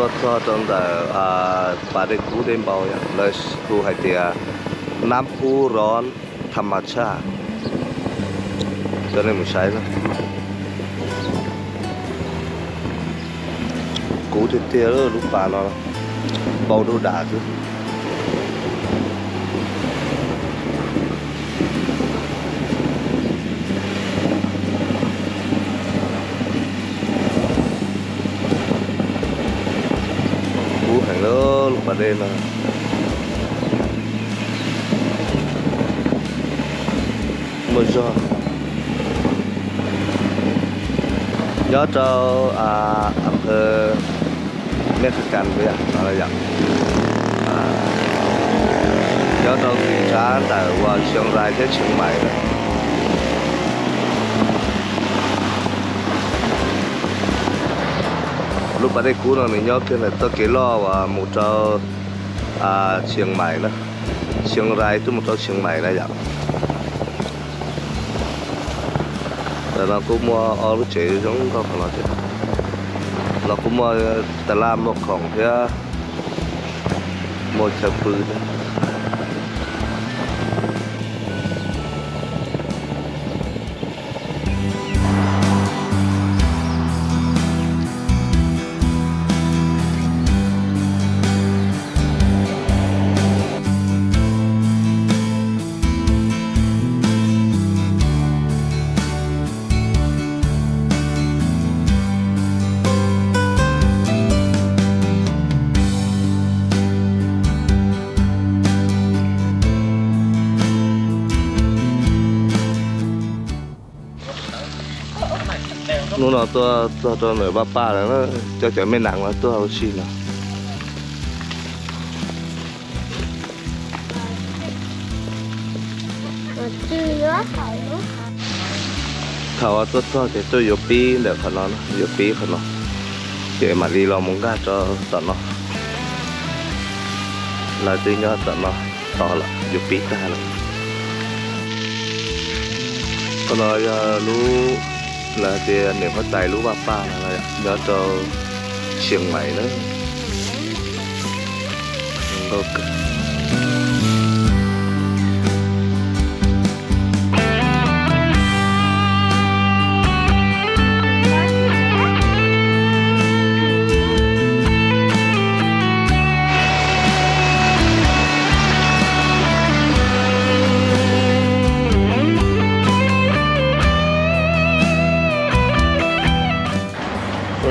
Tuaj txog rau ntawm pas dej kub dej npau, lawv hu hais tias Nab Kub Rov Tham Mas Tshaj. Coj nej mus saib na. Kub tiag tiag lub pas no, npau nruj dam xwb. Kub heev lub pas dej no. Muaj zog. Nyob rau a phawv Mej Kha Kas yom, nyob rau kis tsab ntawm uas Tsheej Rais thiab Tsheej Maim na. Lub pas dej kub no nws nyob kiag ntawm txoj kev loj uas mus rau Tsheej Maim na, Tsheej Rais tuaj mus rau Tsheej Maim na yom. Ntawm no kuj muaj ob lub tsev zoo nkauj qhov no thiab. No kuj muaj tas laj muaj khoom thiab muaj chaw pw thiab. Hnub no tuaj txog rau ntawm Vaj Paj lawm na, coj cov me nas los tuaj ua si no. Thaum tuaj txog ces tuaj yuav pib ntawm qhov no, yuav pib qhov no, ces mam li los mus nkag rau tom no. Lawv twb nyob tom no tos lawm, yuav pib tag lawm. Qhov no yog lub, lawv tias niam huab tais lub Vaj Paj no nyob rau Tsheej Maim na.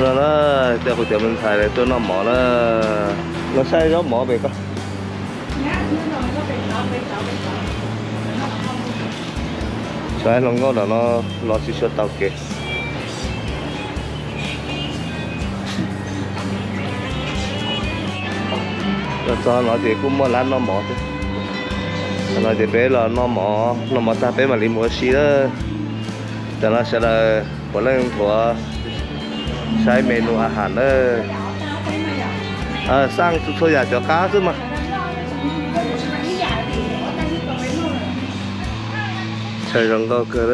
Ua no na, coj kuv cov me ntxhais lawv tuaj noj mov na. Los saib zaub mov pem ko. Saib hluas nkauj nram no los tsis tshua tau kev. Los txog no ces kuj muaj lab noj mov thiab. Tam no ces peb los noj mov, noj mov tag peb mam li mus ua si lawm. Tam no sawv daws puav leej nthuav saib menu a has na. Xaj txhua yam cov qab xwb mas. Chaw zoo nkauj kawg.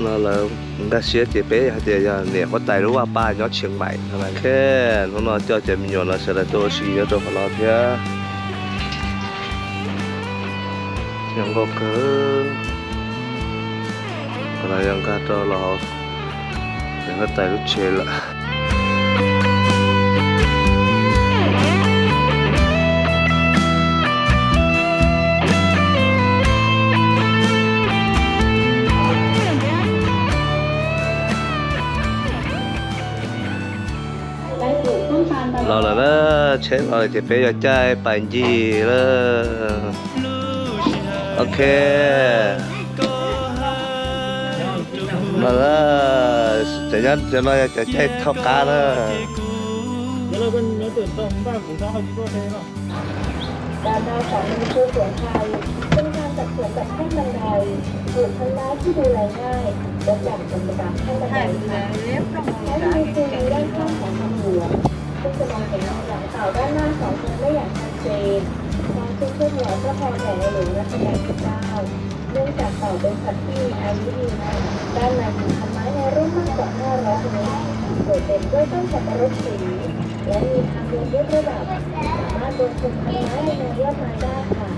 No lawv nkag siab ces peb hais tias yog niam huab tais lub Vaj Paj nyob Tsheej Maim no. Hnub no coj cov me nyuam no sawv daws tuaj ua si nyob rau qhov no thiab. Zoo nkauj kawg. Qhov no yog nkag rau los hauv niam huab tais lub tsev lawm. Los lawm na, tsheb los lawm ces peb yuav caij pais ncig lawm. Ok. No, cov nyob cov no yog cov caij thaub qab na. Bàn đào Quảng Bình khu Quảng Thài, trung gian tập huấn đọc sách ban đầu, gửi thân mát thích đu lầy ngay, có khoảng tầm tám trăm bạn đọc. Các du lịch đang tham khảo ngọn lửa, không cần lo lắng, tạo đa năng phòng ngừa lây lan hàng trên. Còn chung chung là các kho rẻ lũ là không phải cao, nên đảm bảo về phần thi ai cũng nhìn thấy. Đa năng thoải mái ngay rút mắc quảng cáo đó của mình. Tus tseem txawj txoj xov tooj rub siv, lawv li tham ntu ntuj rub lawm, mam maj tus tseem tham lawv li no yuav mas da tham.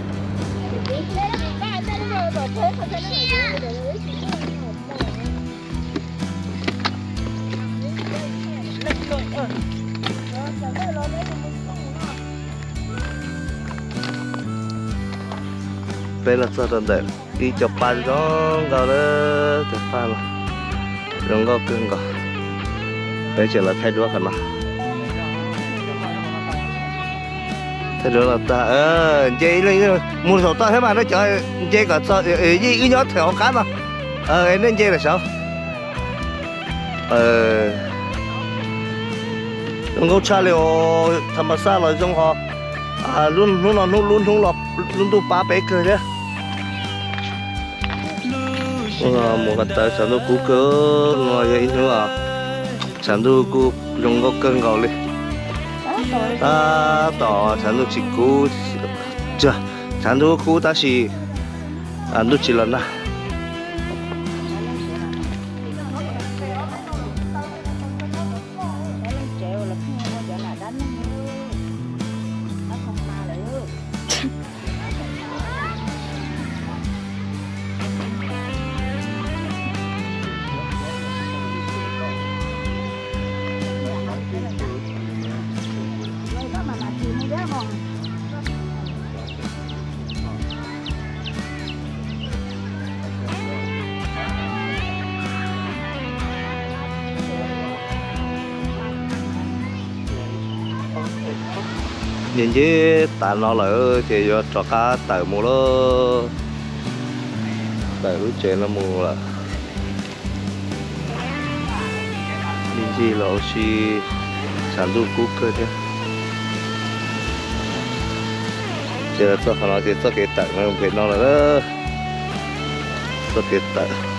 Peb los txog rau ntawm ib co paj zoo nkauj na, cov paj no zoo nkauj kawg nkaus. Peb tseem los thaij duab qhov no. Thaij duab los tag, nce ib leeg mus saum toj thiab mas nej cov nce kom txog, yeej wb nyob them hauv qab no, nej nce lawm saud. Zoo nkauj tshaj li os, tham mas xaj los zoo ho. Lub hnub no hnub lub hnub los lub ntuj pab peb kawg thiab. Mus ko taw tshav ntuj kub kawg, no yog ib hnub tshav ntuj kuj zoo nkauj kawg nkaus li. Tab tom tshav ntuj tsis kub, tshav ntuj kub tab sis ntuj tsis los nag. Nce nce tas no lawm ces yuav rov qab tawm mus lawm. Tawm lub tsev no mus lawm. Ncig ncig los ua si, tshav ntuj kub kawg thiab. Ces los txog qhov no ces txoj kev tawm no pem no lawm. Txoj kev tawm.